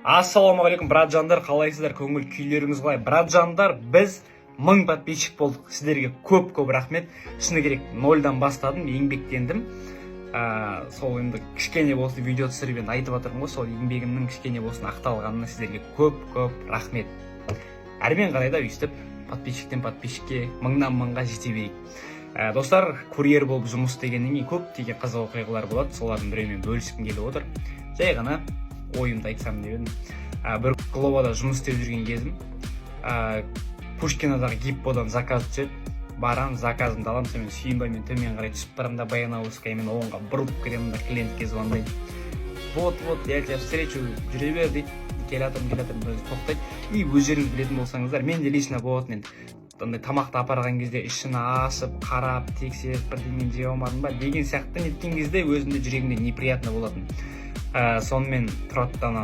Ассалаумағалейкум, братжандар! Қалайсыздар, көңіл күйлеріңіз қалай, братжандар? Біз 1000 подписчик болдық, сіздерге көп көп рахмет. Шыны керек, нольдан бастадым, еңбектендім. Сол енді кішкене болсын видео түсіріп, енді айтып жатырмын ғой, сол еңбегімнің кішкене болсын ақталғанына сіздерге көп көп рахмет. Әрмен қарай да өйстіп подписчиктен подписчикке, мыңнан мыңға жете берейік. Достар, курьер болып жұмыс істегеннен кейін көптеген қызық оқиғалар болады, солардың біреуімен бөліскім келіп отыр. Жай ғана ойымды айтсам деп едім. Бір Глобада жұмыс істеп жүрген кезім, Пушкинодағы Гипподан заказ түседі. Барамын, заказымды аламын. Сонымен Сүйінбаймен төмен қарай түсіп барамын да, Баянауылскаямен оңға бұрылып кіремін да, клиентке звондаймын: «Вот, вот, я тебя встречу, жүре бер», – дейді. Келе жатырмын, келе жатырмын, өзі тоқтайды. И өздеріңіз білетін болсаңыздар, менде лично болатын енді андай, тамақты апарған кезде ішін ашып қарап, тексеріп, бірдеңені жеп алмадым ба деген сияқты неткен кезде өзімде, жүрегімде неприятно болатын. Сонымен тұрады да ана